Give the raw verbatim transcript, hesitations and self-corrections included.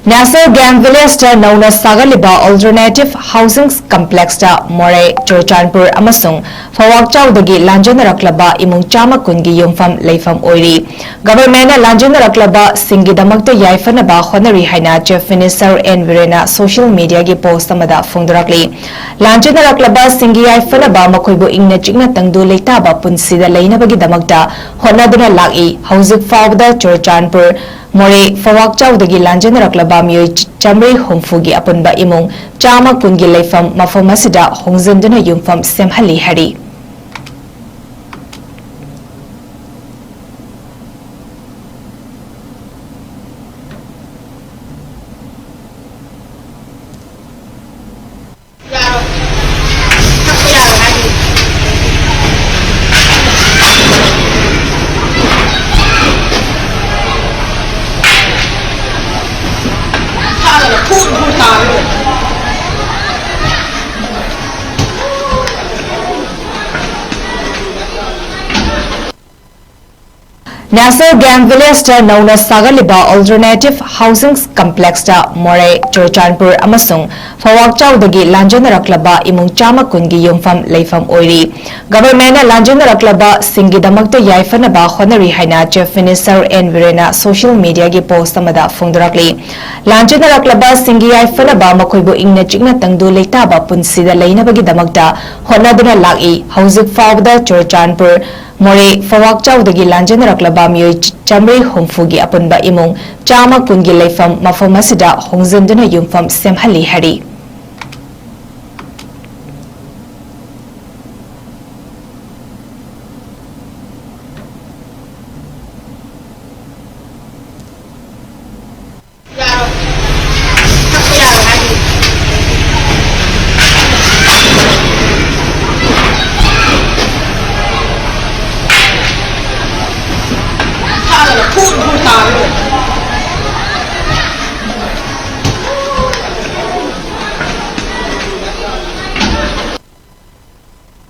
National Game Village ꯇ ꯅꯧꯅ ꯁꯥꯒꯠꯂꯤꯕ Alternative Housing Complex ꯇ ꯃꯣꯔꯦ, ꯆꯨꯔꯆꯥꯟꯄꯨꯔ ꯑꯃꯁꯨꯡ ꯐꯋꯥꯛꯆꯥꯎꯗꯒꯤ ꯂꯥꯟꯖꯦꯟꯅꯔꯛꯂꯕ ꯏꯃꯨꯡ ꯆꯥꯝꯃ ꯀꯨꯟꯒꯤ ꯌꯨꯝꯐꯝ ꯂꯩꯐꯝ ꯑꯣꯏꯔꯤ꯫ Government ꯅ ꯂꯥꯟꯖꯦꯟꯅꯔꯛꯂꯕꯁꯤꯡꯒꯤꯗꯃꯛꯇ ꯌꯥꯏꯐꯅꯕ ꯍꯣꯠꯅꯔꯤ ꯍꯥꯏꯅ Chief Minister N ꯕꯤꯔꯦꯟꯅ social media ꯒꯤ post ꯑꯃꯗ ꯐꯣꯡꯗꯣꯔꯛꯂꯤ꯫ ꯂꯥꯟꯖꯦꯟꯅꯔꯛꯂꯕꯁꯤꯡꯒꯤ ꯌꯥꯏꯐꯅꯕ ꯃꯈꯣꯏꯕꯨ ꯏꯪꯅ ꯆꯤꯛꯅ ꯇꯪꯗꯨ ꯂꯩꯇꯥꯕ ꯄꯨꯟꯁꯤꯗ ꯂꯩꯅꯕꯒꯤꯗꯃꯛꯇ ꯍꯣꯠꯅꯗꯨꯅ ꯂꯥꯛꯏ꯫ ꯍꯧꯖꯤꯛ ꯐꯥꯎꯕꯗ ꯆꯨꯔꯆꯥꯟꯄꯨꯔ ꯃꯣꯔꯦ ꯐꯋꯥꯛꯆꯥꯎꯗꯒꯤ ꯂꯥꯟꯖꯦꯟꯅꯔꯛꯂꯕ ꯃꯤꯑꯣꯏ ꯆꯥꯃꯔꯤ ꯍꯨꯝꯐꯨꯒꯤ ꯑꯄꯨꯟꯕ ꯏꯃꯨꯡ ꯆꯥꯝꯃ ꯀꯨꯟꯒꯤ ꯂꯩꯐꯝ ꯃꯐꯝ ꯑꯁꯤꯗ ꯍꯣꯡꯖꯤꯟꯗꯨꯅ ꯌꯨꯝꯐꯝ ꯁꯦꯝꯍꯜꯂꯤ ꯍꯥꯏꯔꯤ꯫ National Game Village ꯇ ꯅꯧꯅ ꯁꯥꯒꯠꯂꯤꯕ Alternative Housing Complex ꯇ ꯃꯣꯔꯦ, ꯆꯨꯔꯆꯥꯟꯄꯨꯔ ꯑꯃꯁꯨꯡ ꯐꯋꯥꯛꯆꯥꯎꯗꯒꯤ ꯂꯥꯟꯖꯦꯟꯅꯔꯛꯂꯕ ꯏꯃꯨꯡ ꯆꯥꯝꯃ ꯀꯨꯟꯒꯤ ꯌꯨꯝꯐꯝ ꯂꯩꯐꯝ ꯑꯣꯏꯔꯤ꯫ Government ꯅ ꯂꯥꯟꯖꯦꯟꯅꯔꯛꯂꯕꯁꯤꯡꯒꯤꯗꯃꯛꯇ ꯌꯥꯏꯐꯅꯕ ꯍꯣꯠꯅꯔꯤ ꯍꯥꯏꯅ Chief Minister N ꯕꯤꯔꯦꯟꯅ social media ꯒꯤ post ꯑꯃꯗ ꯐꯣꯡꯗꯣꯔꯛꯂꯤ꯫ ꯂꯥꯟꯖꯦꯟꯅꯔꯛꯂꯕꯁꯤꯡꯒꯤ ꯌꯥꯏꯐꯅꯕ ꯃꯈꯣꯏꯕꯨ ꯏꯪꯅ ꯆꯤꯛꯅ ꯇꯪꯗꯨ ꯂꯩꯇꯥꯕ ꯄꯨꯟꯁꯤꯗ ꯂꯩꯅꯕꯒꯤꯗꯃꯛꯇ ꯍꯣꯠꯅꯗꯨꯅ ꯂꯥꯛꯏ꯫ ꯍꯧꯖꯤꯛ ꯐꯥꯎꯕꯗ ꯆꯨꯔꯆꯥꯟꯄꯨꯔ ꯃꯣꯔꯦ ꯐꯋꯥꯛꯆꯥꯎꯗꯒꯤ ꯂꯥꯟꯖꯦꯟꯅꯔꯛꯂꯕ ꯃꯤꯑꯣꯏ ꯆꯥꯃꯔꯤ ꯍꯨꯝꯐꯨꯒꯤ ꯑꯄꯨꯟꯕ ꯏꯃꯨꯡ ꯆꯥꯝꯃ ꯀꯨꯟꯒꯤ ꯂꯩꯐꯝ ꯃꯐꯝ ꯑꯁꯤꯗ ꯍꯣꯡꯖꯤꯟꯗꯨꯅ ꯌꯨꯝꯐꯝ ꯁꯦꯝꯍꯜꯂꯤ ꯍꯥꯏꯔꯤ꯫